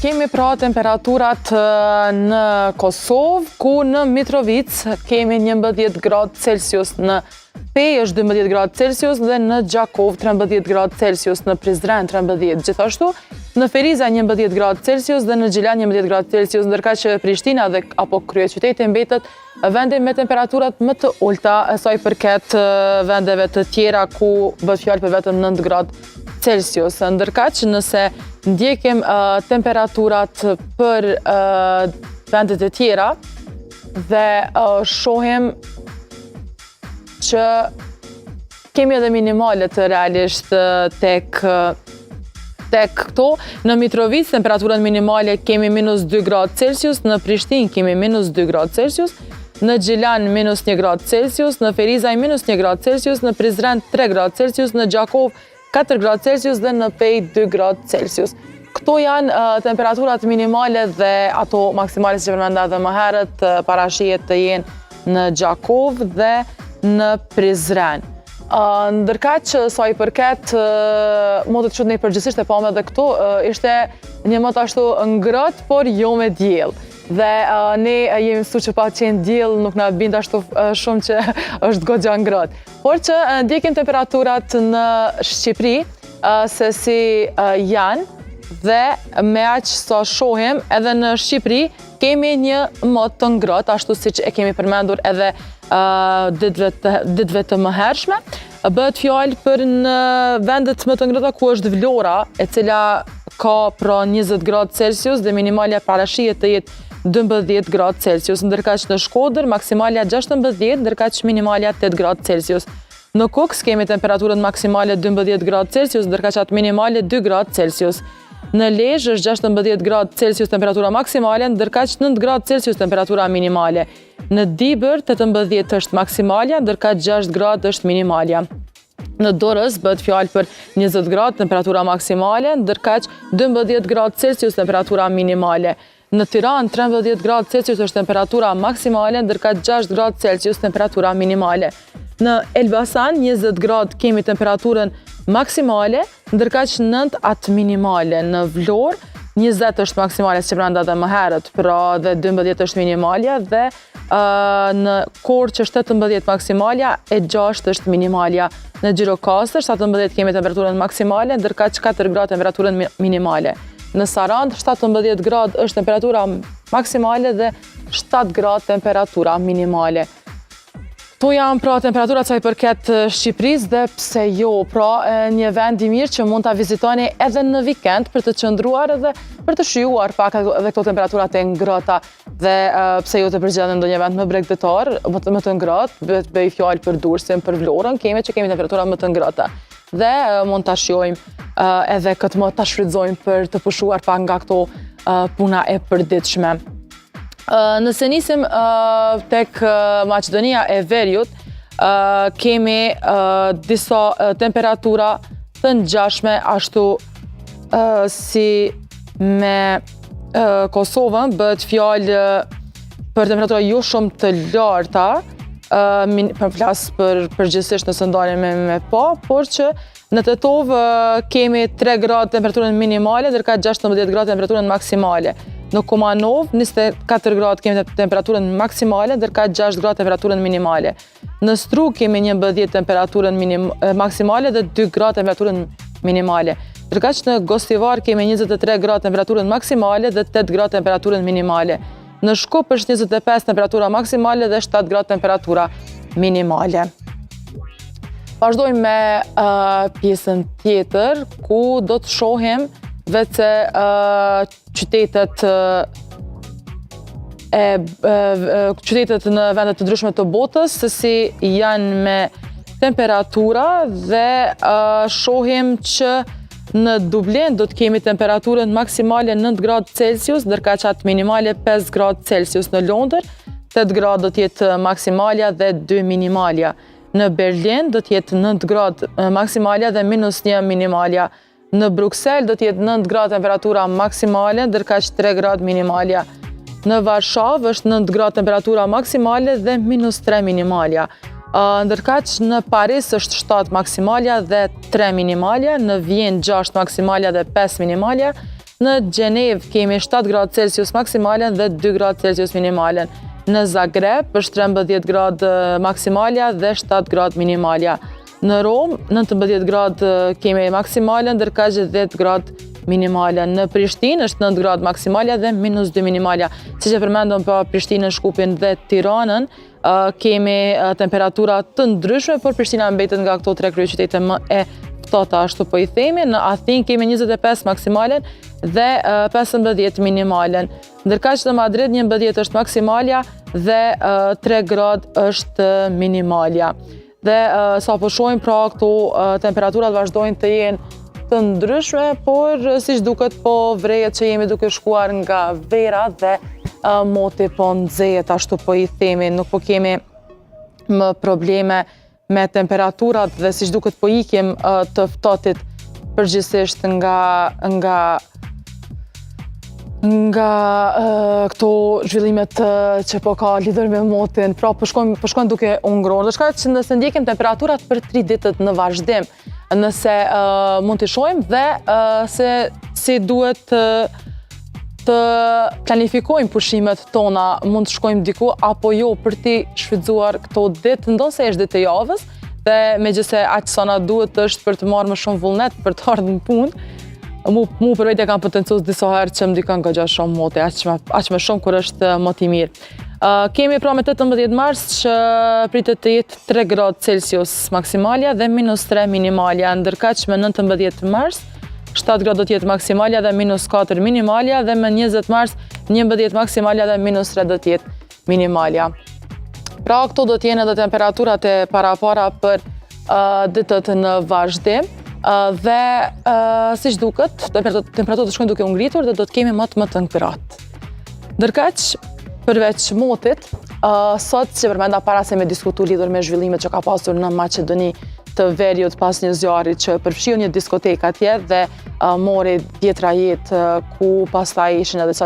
Kemi pra temperaturat në Kosovë, ku në Mitrovicë kemi 11 gradë Celsius, në Pejë është 12 gradë Celsius dhe në Gjakovë 13 gradë Celsius, në Prizren 13 gjithashtu, në Ferizaj 11 gradë Celsius dhe në Gjilan 11 gradë Celsius, ndërkaq që Prishtina dhe apo kryeqyteti mbetet vendi me temperaturat më të ulta sa i përket vendeve të tjera ku bëhet fjalë për vetëm 9 gradë Celsius. Ndërkaq nëse ndjekim temperaturat për vendet e tjera dhe shohim që kemi edhe minimalet realisht tek tek këto. Në Mitrovicë, temperaturën minimale kemi minus 2 gradë Celsius, në Prishtinë kemi minus 2 gradë Celsius, në Gjilan minus 1 gradë Celsius, në Ferizaj minus 1 gradë Celsius, në Prizren 3 gradë Celsius, në Gjakovë 4 gradë Celsius dhe në Pejë 2 gradë Celsius. Këto janë temperaturat minimale dhe ato maksimale siç e përmenda edhe më herët parashihet të jenë në Gjakovë dhe në Prizren. Ndërkaq sa i përket motit që ne përgjithësisht e pamë edhe këtu, ishte një mot ashtu ngrohtë, por jo me diell. Dhe ne jemi mësu që pa qenë diell nuk na bind ashtu shumë që është goxha ngrohtë. Por që ndjekim temperaturat në Shqipëri, se si janë dhe me aq sa shohim edhe në Shqipëri kemi një mot të ngrohtë, ashtu siç e kemi përmendur edhe ditëve të, ditëve të mëhershme. Bëhet fjalë për në vendet më të ngrohta ku është Vlora, e cila ka pra 20 gradë Celsius dhe minimalja parashihet të jetë 12 gradë Celsius, ndërkaq në Shkodër maksimalja 16, ndërkaq minimalja 8 gradë Celsius. Në Kukës kemi temperaturën maksimale 12 gradë Celsius, ndërkaq atë minimale 2 gradë Celsius. Në Lezhë është 16 gradë Celsius temperatura maksimale, ndërkaq 9 gradë Celsius temperatura minimale. Në Dibër 18 është maksimalja, ndërkaq 6 gradë është minimalja. Në Durrës bëhet fjalë për 20 gradë temperatura maksimale, ndërkaq 12 gradë Celsius temperatura minimale. Në Tiranë 13 gradë Celsius është temperatura maksimale, ndërkaq 6 gradë Celsius temperatura minimale. Në Elbasan 20 gradë kemi temperaturën maksimale, ndërkaq 9 atë minimale. Në Vlorë 20 është maksimale siç e përmenda dhe më herët, pra dhe 12 është minimalja dhe në Korçë është 18 maksimalja e 6 është minimalja. Në Gjirokastër 17 kemi temperaturën maksimale, ndërkaq 4 gradë temperaturën minimale. Në Sarandë 17 gradë është temperatura maksimale dhe 7 gradë temperatura minimale. Këto janë pra temperaturat sa i përket Shqipërisë dhe pse jo, pra një vend i mirë që mund ta vizitoni edhe në vikend për të qëndruar edhe për të shijuar pak edhe këto temperaturat e ngrohta dhe pse jo të përzgjedhni ndonjë vend më bregdetar, më të, më të ngrohtë, bëj fjalë për Durrësin, për Vlorën, kemi që kemi temperatura më të ngrohta. Dhe mund ta shijojmë edhe këtë mot ta shfrytëzojmë për të pushuar pak nga këto puna e përditshme. Nëse nisim tek Maqedonia e Veriut, kemi disa temperatura të ngjashme ashtu si me Kosovën, bëhet fjalë për temperatura jo shumë të larta, për flas për përgjithësisht nëse ndalemi me pa, por që Në Tetovë kemi 3 gradë temperaturën minimale, ndërkaq 16 gradë temperaturën maksimale. Në Kumanovë 24 gradë kemi temperaturën maksimale, ndërkaq 6 gradë temperaturën minimale. Në Strugë kemi 11 temperaturën maksimale dhe 2 gradë temperaturën minimale. Ndërkaq në Gostivar kemi 23 gradë temperaturën maksimale dhe 8 gradë temperaturën minimale. Në Shkup është 25 temperatura maksimale dhe 7 gradë temperatura minimale. Vazhdojmë me uh, pjesën tjetër, ku do të shohim veçse uh, qytetet uh, e, qytetet në vende të ndryshme të botës, se si janë me temperatura dhe uh, shohim që Në Dublin do të kemi temperaturën maksimale 9 gradë Celsius, ndërkaq atë minimale 5 gradë Celsius. Në Londër, 8 gradë do të jetë maksimalja dhe 2 minimalja. Në Berlin do të jetë 9 gradë maksimalja dhe minus 1 minimalja. Në Bruksel do të jetë 9 gradë temperatura maksimale, ndërkaq 3 gradë minimalja. Në Varshavë është 9 gradë temperatura maksimale dhe minus 3 minimalja. Ndërkaq në Paris është 7 maksimalja dhe 3 minimalja, në Vjenë 6 maksimalja dhe 5 minimalja, Në Gjenevë kemi 7 gradë Celsius maksimalen dhe 2 gradë Celsius minimalen. Në Zagreb është 13 gradë maksimalja dhe 7 gradë minimalja. Në Romë 19 gradë kemi maksimalen, ndërkaq 10 gradë minimalen. Në Prishtinë është 9 gradë maksimalja dhe minus 2 minimalja. Siç e përmendëm pra Prishtinën, Shkupin dhe Tiranën, kemi temperatura të ndryshme, por Prishtina mbetet nga këto tre kryeqytete më e ftohta, ashtu po i themi. Në Athinë kemi 25 maksimalen dhe 15 minimalen. Ndërkaq në Madrid 11 është maksimalja dhe 3 gradë është minimalja. Dhe sa po shohim pra këto temperaturat vazhdojnë të jenë të ndryshme, por siç duket po vrejet që jemi duke shkuar nga vera dhe moti po nxehet, ashtu po i themi, nuk po kemi më probleme me temperaturat dhe siç duket po ikim të ftohtit përgjithsisht nga nga nga këto zhvillimet që po ka lidhur me motin, pra po shkojnë po shkojnë duke u ngrohur. Dhe që nëse ndjekim temperaturat për 3 ditët në vazhdim, nëse mund të shohim dhe se si duhet të, të planifikojmë pushimet tona, mund të shkojmë diku apo jo për t'i shfrytzuar këto ditë, ndonëse është ditë e javës, dhe megjithëse aq sa na duhet është për të marrë më shumë vullnet për të ardhur në punë, Mu, mu për vete kam potencu disa herë që më ndikon goxha shumë moti, aq më, aq më shumë kur është mot i mirë. Uh, kemi pra me 18 mars që pritet të jetë 3 gradë Celsius maksimalja dhe minus 3 minimalja, ndërkaq me 19 mars 7 gradë do të jetë maksimalja dhe minus 4 minimalja dhe me 20 mars 11 maksimalja dhe minus 3 do të jetë minimalja. Pra këto do të jenë edhe temperaturat e parapara për uh, ditët në vazhdim. Uh, dhe uh, siç duket, temperaturat do të shkojnë duke u ngritur dhe do të kemi mot më të ngrohtë. Ndërkaq, përveç motit, uh, sot që përmenda para se me diskutu lidhur me zhvillimet që ka pasur në Maqedoni të Veriut pas një zjarri që përfshiu një diskotekë atje dhe uh, mori dhjetra jetë uh, ku pastaj ishin edhe sa